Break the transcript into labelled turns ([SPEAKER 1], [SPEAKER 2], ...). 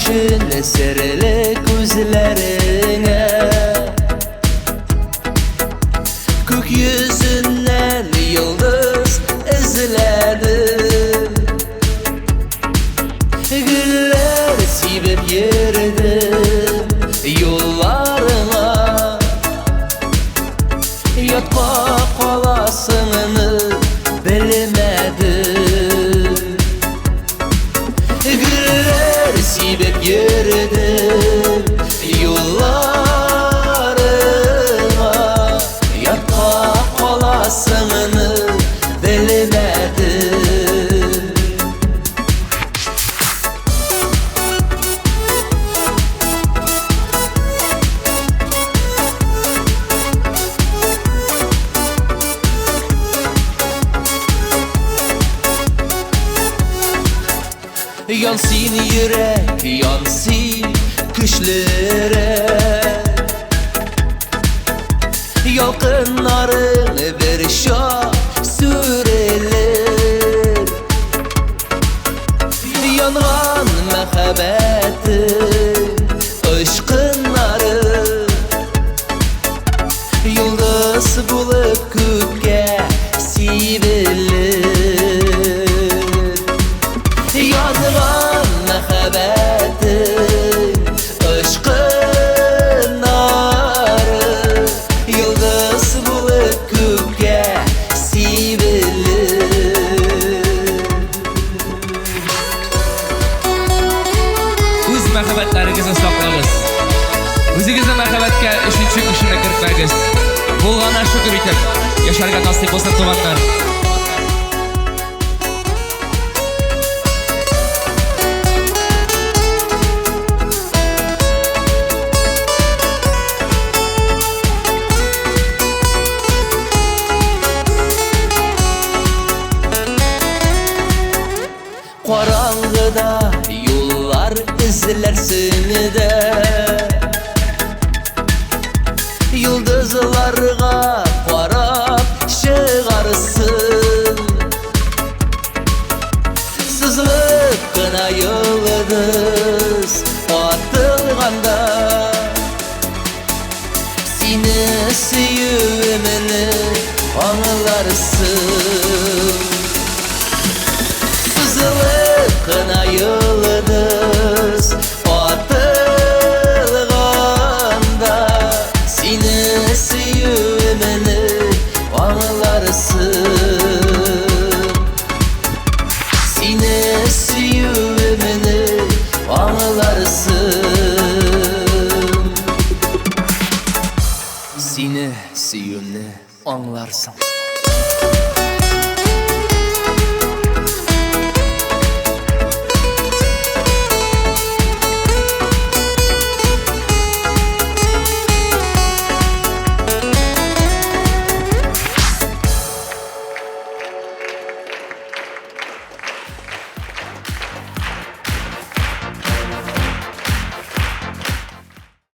[SPEAKER 1] өчен серле күзләреңә. Күк йөзеннән йолдыз эзләдем, гөлләр сибеп йөрдем юлларыңа. Ятка каласыңны белмәдем, гөлләр сибеп йөрдем юлларыңа. Ятка каласыңны белмәдем. Ян син, йөрәк, ян син, көчлерәк. Ялкыннарың бер чак сүрелер. Янган мәхәббәтең очкыннары йолдыз булып күккә сибелер. Янган мәхәббәтең очкыннары йолдыз булып күккә сибелер.
[SPEAKER 2] Үз мәхәббәтләрегезне саклагыз. Үзегезнең мәхәббәткә өченче кешене кертмәгез. Булганына шөкер итеп, яшәргә насыйп булсын, туганнар.
[SPEAKER 1] Караңгыда юллар эзләрсең дә, йолдызларга карап чыгарсың. Сызылып кына йолдыз атылганда, сине сөюемне аңларсың. Сызылып кына йолдыз атылганда, сине сөюемне аңларсың. Сине сөюемне аңларсың. Сине сөюемне аңларсың.